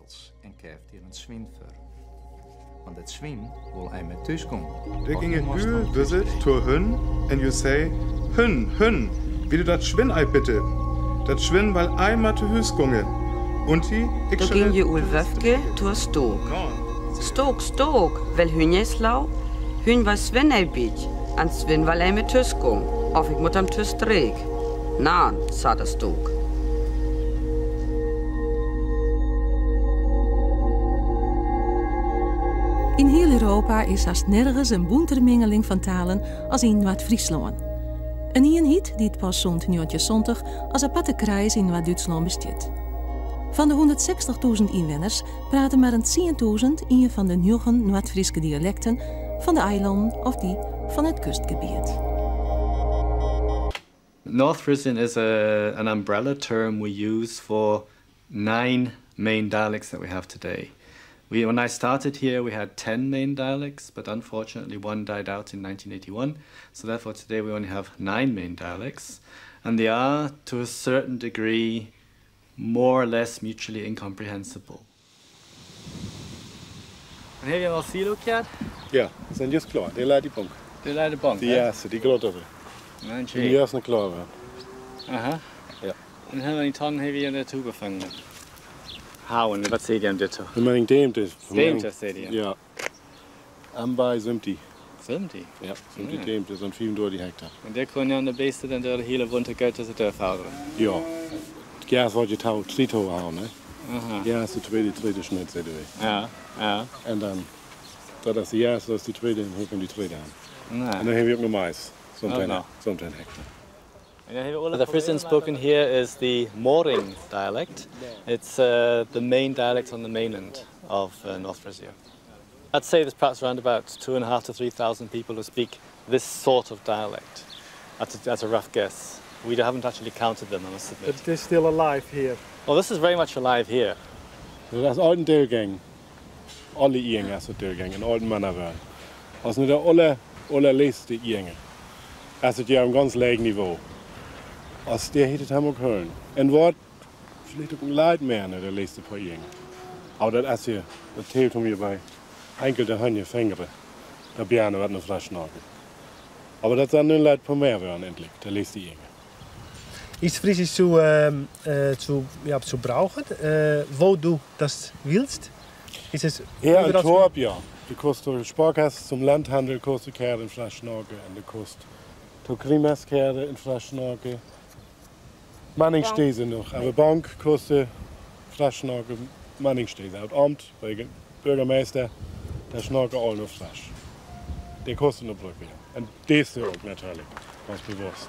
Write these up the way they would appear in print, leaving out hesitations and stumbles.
tegels en keaft hjir in swyn foar. Want it swyn wol einme thús komme. Der ging het buur visit to hun en you say, Hun, hun, wie du dat Schwinn ei bitte? Dat Schwinn wall einmal te Hüs gunge. Und die, ik Do ging je oel Wöfke toar Stook. Stook, Stook, well hun jij slau? Hun wall Swin ei biet, an Swin wall einme thüs gong, of ik mutt am thüs dreek. Naan, sa de Stook. Yn hiel Europa is hast nergens in bûntere mingeling fan talen as yn Noard-Fryslân. In ienheid dy't pas sûnt njoggentjinhûndertsantich as aparte kreis yn Noard-Dútslân bestiet. Fan de hûndertsechstichtûzen ynwenners prate mar in 10,000 ien fan de njoggen Noardfryske dialekten fan de eilannen of dy fan it kustgebiet. North Frisian is a, an umbrella term we use for nine main dialects that we have today. We, when I started here, we had 10 main dialects, but unfortunately one died out in 1981. So therefore today we only have nine main dialects. And they are, to a certain degree, more or less mutually incomprehensible. En heb je al silo gehad? Ja, die zijn juist klaar. Die leidt die bank. Die leidt de bank, Die eerste, die grote. Die juist nog klaar waren. Aha. Ja. En hebben we die tong heb je in de toegevangen? Houden, wat zei je hem dit toe? De mening deemte. Deemte, zei je? Ja. Ambij 70. 70? Ja, 70 deemte, zo'n 35 hectare. En der kon je aan de beesten dan door de hele winter tussen de vouwen. Ja. Het gas wordt je touw, drie touwen houden, hè? Aha. Ja, is de tweede, tweede snit, zeiden we. Ja, ja. En dan, dat is de eerste, dat is die tweede, en hier komt die tweede aan. Nee. En dan heb je ook nog mais. Zo'n Oh, 10 nou. zo'n 10 hectare. The Frisian spoken here is the Mooring dialect. It's the main dialect on the mainland of North Frisia. I'd say there's perhaps around about two and a half to 3,000 people who speak this sort of dialect. That's a rough guess. We haven't actually counted them, I must admit. But it is still alive here. Well, this is very much alive here. Dat is altijd een deelgang. Alle Iengen is een deelgang, en alten mannen waren. Als nu de alle, allerletzte Iengen. Als het ja op een ganz laag niveau. Als der heet het hem ook hören. En wordt vielleicht ook een leid meer naar de laatste paar Iengen. Aber dat is je, dat telt om je bij enkel de handen vingeren. Dat bjerne wat een flash nagel. Aber dat zijn nu leid paar meer waren endlich, de laatste Iengen. Ist Friesisch zu, zu, ja, zu brauchen? Wo du das willst? Ist es Ja, in überall zu- Torp, ja. Du kost de Sparkasse zum Landhandel kost du Kerde in Flaschnake en du kost to Grimas Kerde in Flaschnake. Manningstese noch, aber Bank kostet Flaschnake Manningstese. Het Amt bei Bürgermeister, der schnake all nur Flasch. Der kostet eine Brücke, ja. En deze ook natürlich, ganz bewusst.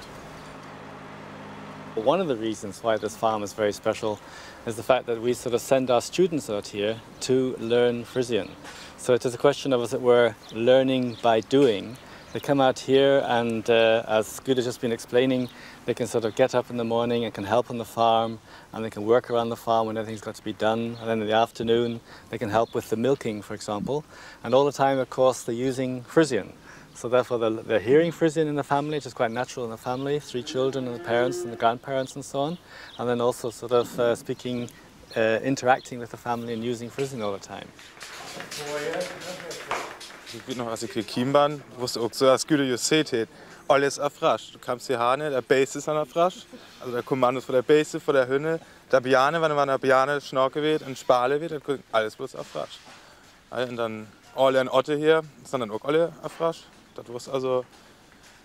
One of the reasons why this farm is very special is the fact that we sort of send our students out here to learn Frisian. So it is a question of, as it were, learning by doing. They come out here and, as Good has just been explaining, they can sort of get up in the morning and can help on the farm, and they can work around the farm when everything's got to be done. And then in the afternoon, they can help with the milking, for example. And all the time, of course, they're using Frisian. So therefore, they're hearing Frisian in the family, which is quite natural in the family, three children and the parents and the grandparents and so on. And then also sort of speaking, interacting with the family and using Frisian all the time. Ik weet nog, als ik hier kiem ben, wusste ook zo, als Güte je het, alles erfrascht. Du kamst hier hane, der Base ist an erfrascht. Also der Kommando von der Base, von der Hünne, der Biane, wenn man der Biane Schnorke weht und Spale weht, dann alles bloß erfrascht. Und dann alle in Otte hier, sind dann auch alle erfrascht. Das wusste also,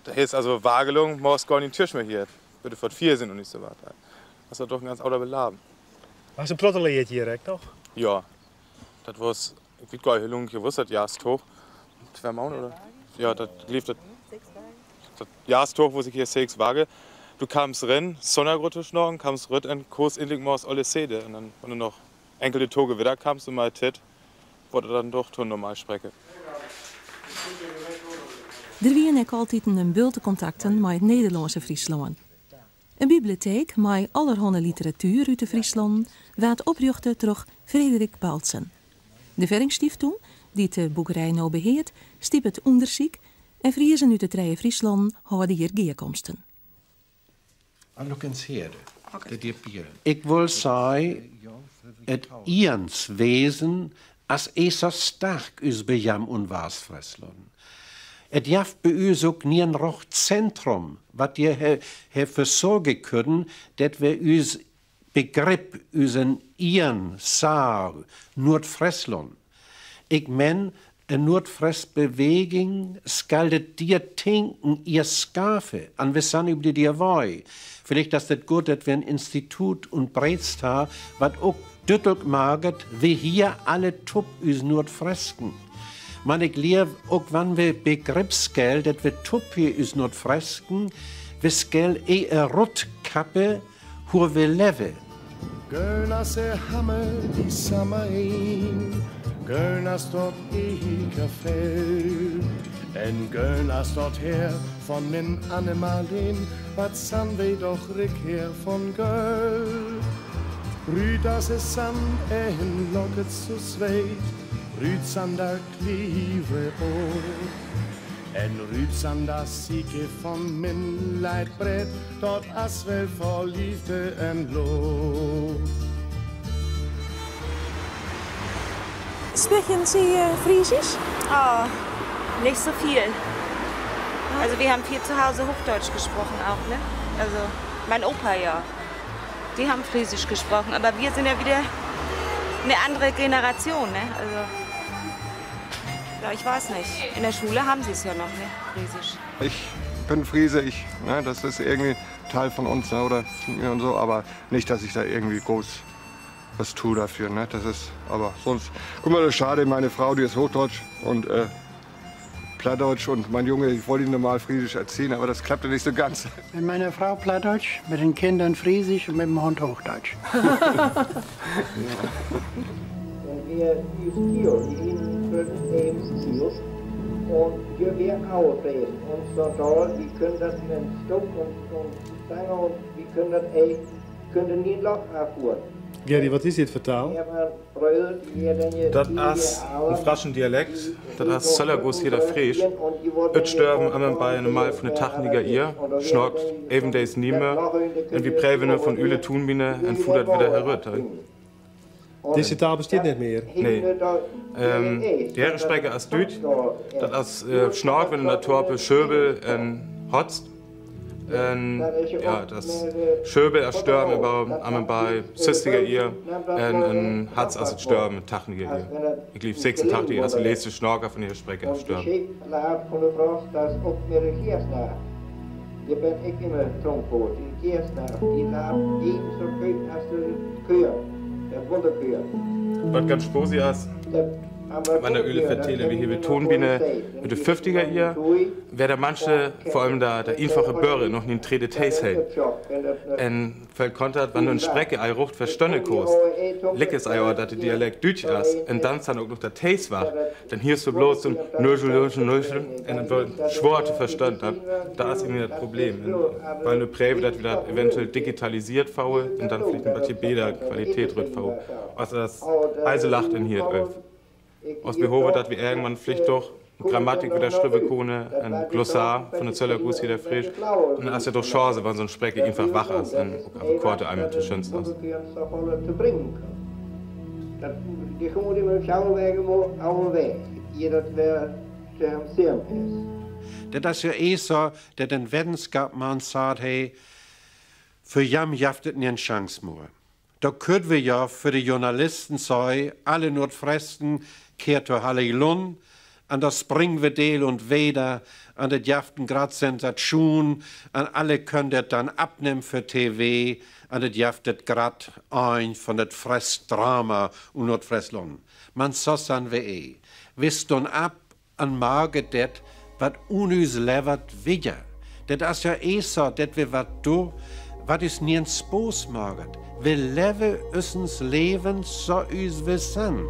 da ist also Wagelung, morgens gar nicht Tisch mehr hier. Würde vor vier sind und nicht so weiter. Das war doch ein ganz alter Belaben. Was een protteleert hier, hè, toch? Ja, das war, ich weiß gar nicht, wie lange ich gewusst das Jahrstoch. Zwei Monate, oder? Ja, das lief das, das Jahrstoch, wo sich hier sechs Waage. Du kamst rein, Sondergrotte schnorren, kamst rütt und kurs endlich morgens alle Sede. Und dann, wenn du noch enkelte Toge wieder kamst und mal tit, wurde dann doch tun normal sprechen. Der wienen ek altyd in bulte kontakten mei it Nederlânske Fryslân. In biblioteek mei allerhanne literatuer út de Fryslannen waard oprjochte troch Frederik Baltsen. De Ferring-Stiftung, dy't de boekerij no beheart, stipet ûndersyk en Friezen út de trije Fryslannen hâlde hjir gearkomsten. Look en ser du. Ik wol sei, et iens wezen as e so stark üs be jam un Waasfreslân. Et jaft be üs ok nien rocht Zentrum, wat je he fersorge kunnen, dat wi üs Begrip, üsen ien Saal, Noord-Fryslân. Ik men, en Noord-Fres-Beweging skal det dier tinken ihr skafe, an wi san über die Wei. Villicht as det good, dat wi en Institut un Breetst ha, wat ok düddelk maget, wi hier alle tup üs Noord-Fresken. Man ik leer ok wann wi Begrip skel, dat wi tup hier üs Noord-Fresken, wi skel e e Rotkappe, hoe wi levve. Geun as de hammer die samme een, geun as dot Ekerfell. En geun as dot Heer von min Anne-Marleen, wat san wi doch rik her von Göll. Rüd as es sand en locket so zweet, rüd san da Klivre op. En rüd san da Sieke von min Leidbrett, dort as wel vor Liefde en Loof. Sprechen Sie Friesisch? Oh, nicht so viel. Also wir haben viel zu Hause Hochdeutsch gesprochen auch, ne? Also mein Opa ja. Die haben Friesisch gesprochen, aber wir sind ja wieder eine andere Generation, ne? Also ja, ich weiß nicht. In der Schule haben sie es ja noch, ne? Friesisch. Ich bin Friese, ich, ne, das ist irgendwie Teil von uns, ne, oder von mir und so, aber nicht, dass ich da irgendwie groß was tue dafür. Ne? Das ist, aber sonst, guck mal, das ist schade, meine Frau, die ist Hochdeutsch und Plattdeutsch und mein Junge, ich wollte ihn normal Friesisch erziehen, aber das klappte nicht so ganz. Mit meiner Frau Plattdeutsch, mit den Kindern Friesisch und mit dem Hund Hochdeutsch. En wi üs Kiel, wi hienen grut Kiel. Un djör weer oude Freesen. Un so dor, wi kunnen dat met stok un stange un wi kunnen dat e, kunnen nien Loch afvoeren. Gerry, wat is dit foar taal? Dat as en fraschen Dialekt, dat as söller go's hier der Freesch. Et störwen am en bei en Mal vun de tachniger Jier, schnorkt evendees niemer, en wi prevene von Üle Tunmine en fudert widder herüt. Dizze taal bestiet net mear? Nee. De Herre spreke as Dütsch, dat as schnorkt, wenn in der Torpe Schöbel en Hotzt. En ja, das Schöbel as störben about am en bei sechziger Jier en en Hatz as et störben tachniger Jier. Ik glief 86 as de letzte Schnorker von de Spreke as störben. Wat ganz sposi as, wann der Üle vertele, wi hier Tonbine mit de 50er Jier, wer der manche, vor allem der einfache Böre, noch nien trede Tees hei. En völ kontert, wann du en Sprecke ei rucht verstönne kost, lick es ei dat de Dialekt dütsch as, en dann san ok noch der Tees wach, dann hierst du bloß so'n Nöschel, Nöschel, Nöschel, en dann wird schwor te verstönn. Da is irgendwie dat Problem. En weil nu preve dat wi dat eventuell digitalisiert faue, en dann villicht en batje beder Qualität rüt faue. Also das eise lacht in hier öf. Aus wi hove, dat wi irgendwann villicht doch Grammatik widder schrüve kone, en Glossar von de Zöller Guss hier der Frisch. En as ja doch Chance, wann so'n Sprecke einfach wach as en ok aver korte einmal te schönst as. Dat as jo eh so, dat en Weddenskapman saad hee, för jam jaft et nien Chance moor. Dor kütt wi jo för de Journalisten sei, alle Noordfresken kehrt to Hallig Lunn, an dor spring wi del un weder, an det jaft en grad Sensatioon, an alle könnt det dann abnehmen för TV, an det jaft et grad ein von det Fressdrama un Noordfreslân. Man so san wi eh. Wi stünn up an maget det, wat un üs levert, widder. Det as jo eh so, dat wi wat do, wat üs nien Spoß maget. Wi levve üssens Leven so üs wi san.